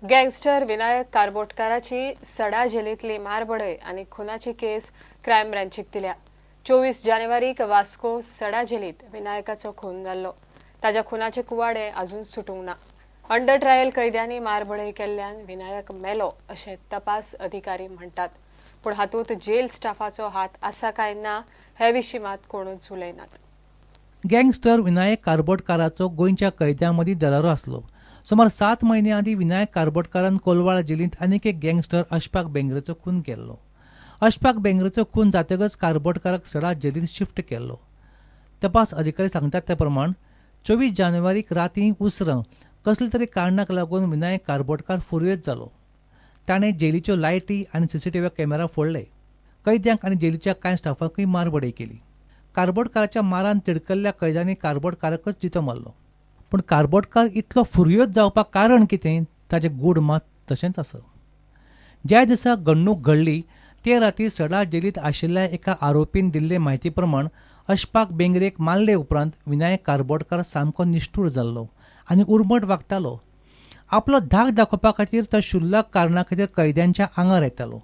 Gangster Vinayak कारबोटकाराची सडा जेलींतली मारबडय आनी खुनाची केस crime ब्रांचीक दिल्या. 24 जानेवारीक वास्को सडा जेलींत विनायकाचो खून जाल्लो. ताज्या खुनाचे कुवाडे अजून सुटूंक ना. अंडर ट्रायल कैद्यांनी मारबडय केल्ल्यान विनायक मेलो अशें तपास अधिकारी म्हणटात, पूण हातूंत जेल स्टाफाचो हात आसा काय ना हे विशीं मात कोणूच उलयनात. गँगस्टर विनायक कारबोटकाराचो गोंयच्या कैद्यां मदीं दरारो आसलो. सुमार 7 म्हयने आदीं विनायक कारबोटकारान कोलवाळ जेलींत आनीक एक गँगस्टर अशफाक बेंगरेचो खून केल्लो. अशफाक बेंगरेचो खून जातकच कारबोटकाराक सडा जेलींत शिफ्ट केल्लो. तपास अधिकारी सांगतात ते प्रमाण 24 जानेवारीक रातीं उसरां कसले तरी कारणाक लागून विनायक कारबोटकार फुरयेद जालो. ताणें जेलीच्यो लायटी आनी सीसीटीव्ही कॅमेरा फोडले. कैद्यांक आनी जेलीच्या कांय स्टाफाकूय मारबडय केली. कारबोटकाराच्या मारान तिडकल्ल्या कैद्यांनी कारबोटकाराकच जितो मारलो. पूण कारबोटकार इतलो फुरयोद जावपाक कारण कितें ताचें गूढ मात तशेंच आसा. ज्या दिसा घडणूक घडली ते राती सडा जेलींत आशिल्ल्या एका आरोपीन दिल्ले म्हायती प्रमाण अशफाक बेंगरेक मारले उपरांत विनायक कारबोटकार सामको निश्ठूर जाल्लो आनी उर्मट वागतालो. आपलो धाक दाखोवपा खातीर तो शुल्लक कारणा खातीर कैद्यांच्या आंगार येतालो.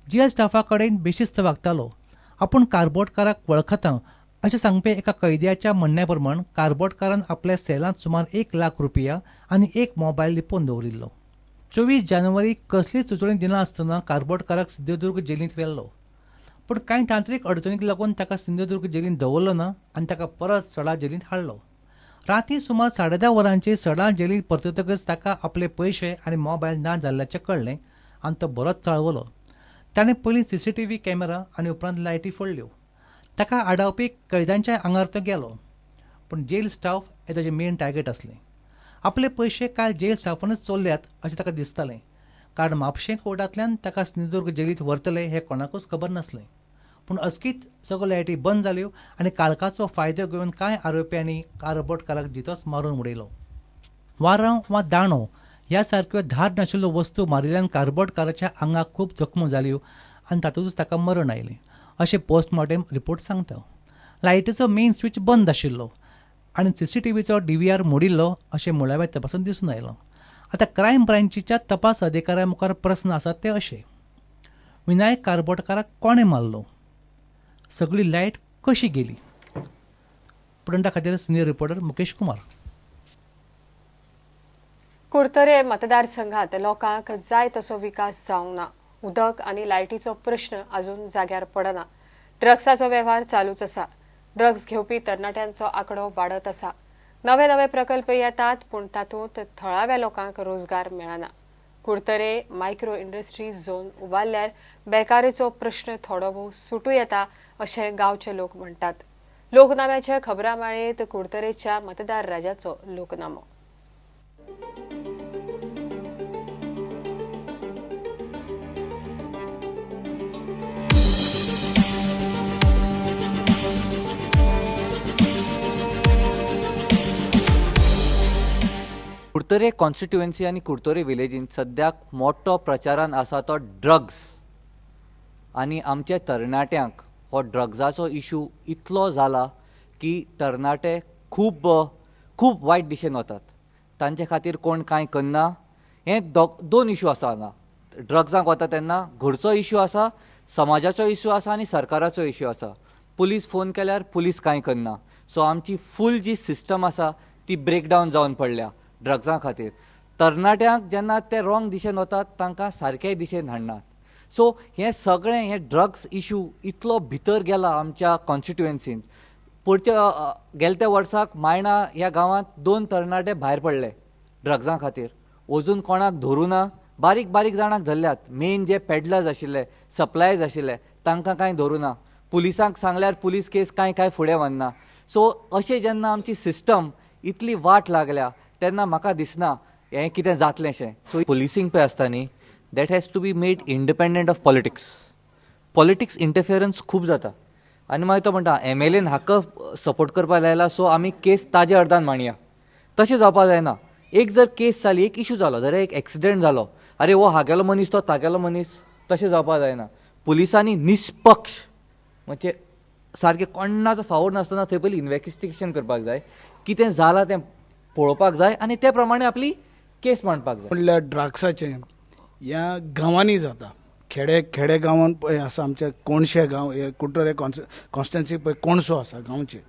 जेल स्टाफा कडेन बेशिस्त वागतालो. आपूण कारबोटकाराक वळखता अशें सांगपी एका कैद्याच्या म्हणण्या प्रमाण कारबोटकारान आपल्या सेलांत सुमार 1 लाख रुपया आनी एक मोबायल लिपोवन दवरिल्लो. 24 जानेवारी कसलीच सुचोवणी दिनासतना कारबोटकाराक सिंधुदुर्ग जेलींत व्हेल्लो. पूण कांय तांत्रीक अडचणीक लागून ताका सिंधुदुर्ग जेलींत दवरलो ना आनी ताका परत सडा जेलींत हाडलो. राती सुमार 10:30 वरांचेर सडा जेलींत परततकच ताका आपले पयशे आनी मोबायल ना जाल्ल्याचें कळ्ळें आनी तो बरोच चाळवलो. ताणें पयलीं सीसीटीव्ही कॅमेरा आनी उपरांत लायटी फोडल्यो. ताका आडावपी कैद्यांच्या आंगार तो गेलो, पूण जेल स्टाफ हें ताजें मेन टार्गेट आसलें. आपले पयशे कांय जेल स्टाफानूच चोरल्यात अशें ताका दिसतालें, कारण म्हापशें कोर्टांतल्यान ताका सिंधुदुर्ग जेलींत व्हरतले हें कोणाकूच खबर नासलें. पूण अचकीत सगळ्यो लायटी बंद जाल्यो आनी काळखाचो फायदो घेवन कांय आरोप्यांनी कारबोटकाराक जितोच मारून उडयलो. वारांव वा दांडो ह्या सारक्यो धार नाशिल्ल्यो वस्तू मारिल्ल्यान कारबोटकाराच्या आंगाक खूब जखमो जाल्यो आनी तातूंतच ताका मरण आयलें अशें पोस्टमॉर्टेम रिपोर्ट सांगता. लायटीचो मेन स्विच बंद आशिल्लो आनी सीसीटीव्हीचो डीव्हीआर मोडिल्लो अशें मुळाव्या तपासांत दिसून आयलां. आतां क्रायम ब्रांचीच्या तपास अधिकाऱ्या मुखार प्रस्न आसात ते अशे: विनायक कारबोटकाराक कोणें मारलो? सगळी लायट कशी गेली? प्रुडंटा खातीर सिनियर रिपोर्टर मुकेश कुमार. कुडतरे मतदारसंघात लोकांक जाय तसो विकास जावंक ना. उदक आनी लायटीचो प्रश्न अजून जाग्यार पडना. ड्रग्साचो वेव्हार चालूच आसा. ड्रग्स घेवपी तरणाट्यांचो आंकडो वाडत आसा. नवे नवे प्रकल्प येतात, पूण तातूंत थळाव्या लोकांक रोजगार मेळना. कुडतरे मायक्रो इंडस्ट्री झोन उबारल्यार बेकारेचो प्रश्न थोडो भोव सुटू येता अशें गांवचे लोक म्हणटात. लोकनाम्याच्या खबरां माळेंत कुडतरेच्या मतदार राजाचो लोकनामो. कुडतरे कॉन्स्टिट्युएन्सी आनी कुडतरे विलेजीन सद्याक मोठो प्रचारान आसा तो ड्रग्स, आनी आमच्या तरणाट्यांक हो ड्रग्साचो इशू इतलो जाला की तरणाटे खूब खूब वायट दिशेन वतात. तांचे खातीर कोण कांय करना. हे दोन इशू आसा हांगा. ड्रग्सांक वता तेन्ना घरचो इशू आसा, समाजाचो इशू आसा आनी सरकाराचो इशू आसा. पुलीस फोन केल्यार पुलीस कांय करना. सो आमची फूल जी सिस्टम आसा ती ब्रेकडावन जावन पडल्या ड्रग्सां खातीर. तरणाट्यांक जेन्ना ते रॉंग दिशेन वतात तांकां सारके दिशेन हाडनात. सो हें सगळें हें ड्रग्स इशू इतलो भितर गेला आमच्या कॉन्स्टिट्युएन्सीन. पुढच्या गेल्या वर्साक मायणा ह्या गांवांत 2 तरणाटे भायर पडले ड्रग्सां खातीर. अजून कोणाक धरूं ना. बारीक बारीक जाणांक धरल्यात. मेन जे पेडलर्स आशिल्ले, सप्लायर्स आशिल्ले तांकां कांय धरूं ना. पुलिसांक सांगल्यार पुलीस केस कांय कांय फुडें वचना. सो अशें जेन्ना आमची सिस्टम इतली वाट लागल्या तेन्ना म्हाका दिसना हें कितें जातलेंशें. सो पुलिसींग पळय आसता न्ही, that has to be made independent of politics. Politics interference खूब जाता आनी मागीर तो म्हणटा एमएलएन हाका सपोर्ट करपाक लायला, सो आमी केस ताजे अर्दान मांडया. तशें जावपाक जायना. एक जर केस जाली, एक इशू जालो, जाल्यार एक एक्सिडंट जालो, अरे हो हागेलो मनीस तो तागेलो मनीस, तशें जावपाक जायना. पुलिसांनी निष्पक्ष म्हणजे सारकें कोणाचो फावोर नासतना थंय पयलीं इन्वेस्टिगेशन करपाक जाय, कितें जालां तें पळोवपाक जाय आनी ते प्रमाणे आपली केस मांडपाक जाय. म्हणल्यार ड्रग्साचें ह्या गांवांनी जाता, खेडे खेडे गांवांत पळय आसा आमचे कोणशे गांव, हे कुडटरे कॉन्स्टिट्युएन्सी पळय कोणसो आसा गांवचे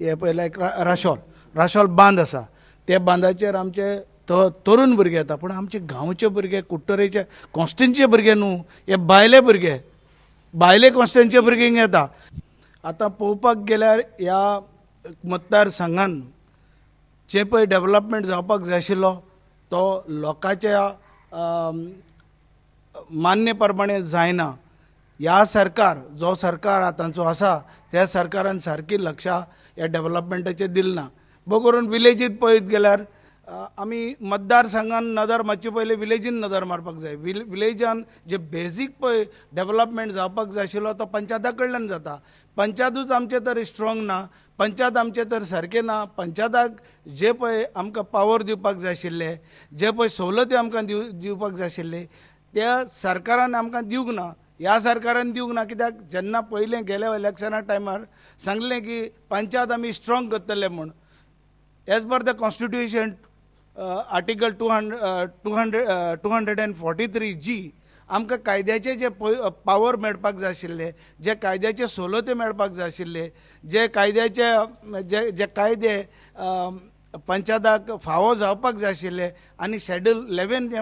हे पळय लायक राशोल, राशोल बांद आसा, त्या बांदाचेर आमचे तरुण भुरगे येता, पूण आमचे गांवचे भुरगे कुडटरेचे कॉन्स्टिट्युएन्सीचे भुरगे न्हू, हे भायले भुरगे, भायले कॉन्स्टिट्युएन्सीचे भुरगे येता. आतां पळोवपाक गेल्यार ह्या मतदारसंघान जे पळय डेवलपमेंट जावपाक जाय आशिल्लो तो लोकांच्या मान्य प्रमाणे जायना. ह्या सरकार जो सरकार आतांचो आसा त्या सरकारान सारकी लक्षां ह्या डेवलपमेंटाचेर दिलें ना. बो करून विलेजीत पळयत गेल्यार आमी मतदारसंघान नदर मारचे पयलीं विलेजीन नदर मारपाक जाय. विलेजान जे बेजीक पळय डेवलपमेंट जावपाक जाय आशिल्लो तो पंचायता कडल्यान जाता. पंचायतूच आमचे तर स्ट्रॉंग ना, पंचायत आमचे तर सारकें ना. पंचायताक जे पळय आमकां पावर दिवपाक जाय आशिल्ले, जे पळय सवलती आमकां दिवपाक जाय आशिल्ले त्या सरकारान आमकां दिवंक ना, ह्या सरकारान दिवंक ना. कित्याक जेन्ना पयलें गेल्या इलेक्शना टायमार सांगलें की पंचायत आमी स्ट्रॉंग करतले म्हूण, as per the constitution article 243G आमकां कायद्याचे जे पावर मेळपाक जाय आशिल्ले, जे कायद्याचे सवलती मेळपाक जाय आशिल्ले, जे कायद्याचे जे जे कायदे पंचायताक फावो जावपाक जाय आशिल्ले आनी शेड्यूल 11 जें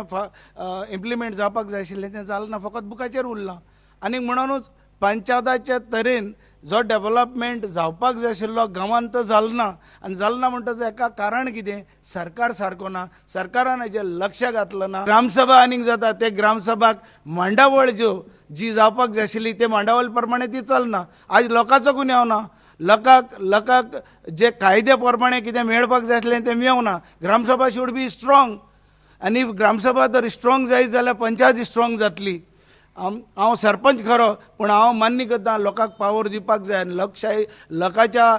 इम्प्लिमेंट जावपाक जाय आशिल्लें तें जालें ना, फकत बुकाचेर उरलां. आनी म्हणूनच पंचायताचे तरेन जो डेवलपमेंट जावपाक जाय आशिल्लो गांवांत तो जालो ना. आनी जालो ना म्हणटच एका कारण कितें, सरकार सारको ना, सरकारान हेजेर लक्ष घातलें ना. ग्रामसभा आनीक जाता, ते ग्रामसभाक मांडावळ ज्यो जी जावपाक जाय आशिल्ली ते मांडावळ प्रमाणे ती चलना. आज लोकांचो गुन्यांव ना, लोकांक लोकांक जे कायद्या प्रमाणे कितें मेळपाक जाय आसलें तें मेळना. ग्रामसभा should be strong, आनी ग्रामसभा जर स्ट्रॉंग जायत जाल्यार पंचायत स्ट्रॉंग जातली. हांव सरपंच खरो, पूण हांव मान्य करता लोकांक पावर दिवपाक जाय आनी लोकशाही लोकांच्या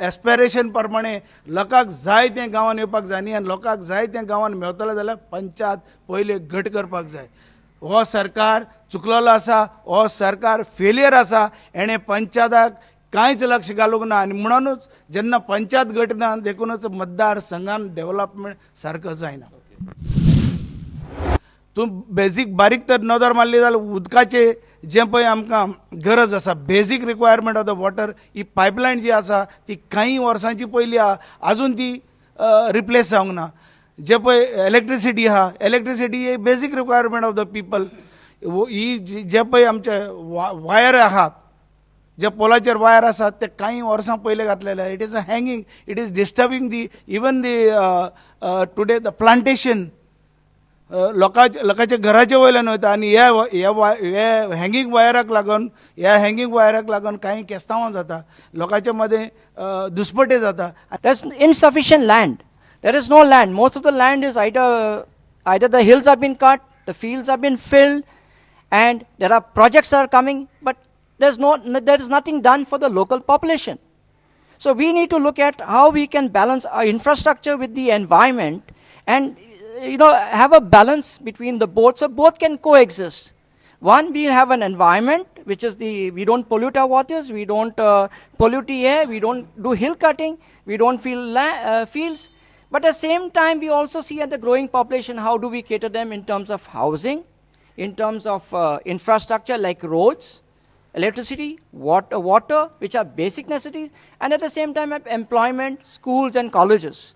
एस्पिरेशन प्रमाणे लोकांक जाय तें गांवांत येवपाक जाय न्ही, आनी लोकांक जाय तें गांवांत मेवतलें जाल्यार पंचायत पयलीं घट करपाक जाय. हो सरकार चुकलेलो आसा, हो सरकार फेलियर आसा, हेणें पंचायताक कांयच लक्ष घालूंक ना. आनी म्हणूनच जेन्ना पंचायत घट ना देखूनच मतदारसंघान डेवलपमेंट सारको जायना. तूं बेजीक बारीक तर नदर मारली जाल्यार उदकाचे जें पळय आमकां गरज आसा, basic requirement of the water, he pipeline जी आसा ती कांय वर्सांची पयली आहा, आजून ती रिप्लेस जावंक ना. जे पळय इलेक्ट्रिसिटी आहा, electricity he basic requirement of the people. ही जे पळय आमचे वायर आहात, जे पोलाचेर वायर आसात ते कांय वर्सां पयलीं घातलेले, it is a hanging, it is disturbing the even the today the plantation. लोकांच्या लोकांच्या घराचे वयल्यान वयता आनी ह्या ह्या हँगींग वायराक लागून, ह्या हँगींग वायराक लागून कांय केस्तांवां जाता, लोकांच्या मदें दुस्पटे जाता. There's insufficient land. There is no land. Most of the land is either the hills have been cut, the fields have been filled, and there are projects that are coming, but there is nothing done for the local population. So we need to look at how we can balance our infrastructure with the environment and have a balance between the both, so both can coexist. One, we have an environment which is we don't pollute our waters, we don't pollute the air, we don't do hill cutting, we don't fill fields. But at the same time, we also see at the growing population, how do we cater them in terms of housing, in terms of infrastructure like roads, electricity, water, which are basic necessities, and at the same time have employment, schools and colleges.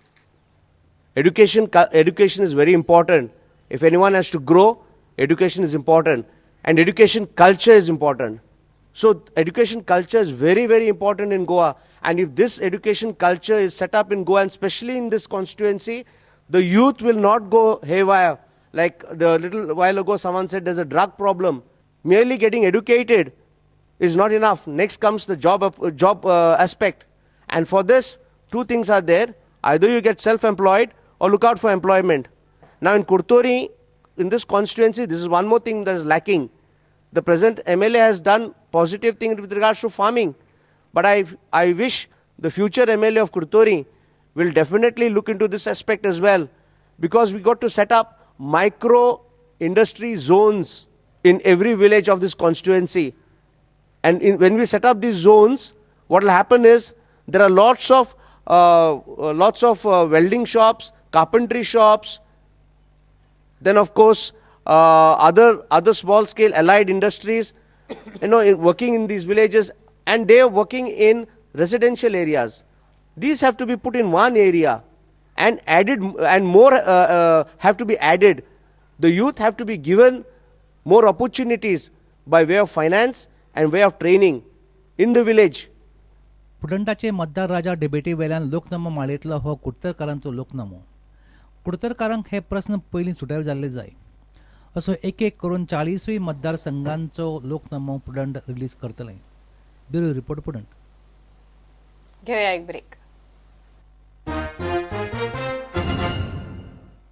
Education is very important. If anyone has to grow, education is important. And education culture is important. So education culture is very, very important in Goa. And if this education culture is set up in Goa, and especially in this constituency, the youth will not go haywire. Like the little while ago someone said there's a drug problem. Merely getting educated is not enough. Next comes the job aspect. And for this, two things are there. Either you get self-employed or look out for employment. Now in Curtorim, in this constituency, this is one more thing that is lacking. The present MLA has done positive things with regards to farming. But I wish the future MLA of Curtorim will definitely look into this aspect as well, because we got to set up micro industry zones in every village of this constituency. And when we set up these zones, what will happen is there are lots of welding shops, carpentry shops, then of course other small scale allied industries, working in these villages, and they are working in residential areas. These have to be put in one area and added, and more have to be added. The youth have to be given more opportunities by way of finance and way of training in the village. प्रुडंटाचे मतदार राजा डिबेटी वेल्यान लोकनामो माळयेंतलो हो कुडतरकारांचो लोकनामो. कुडतरकारांक हे प्रस्न पयलीं सुटावे जाल्ले जाय असो एक एक करून 40 मतदारसंघांचो लोकनामो प्रुडंट रिलीज करतले. Bureau report, prudent. घेऊया एक ब्रेक.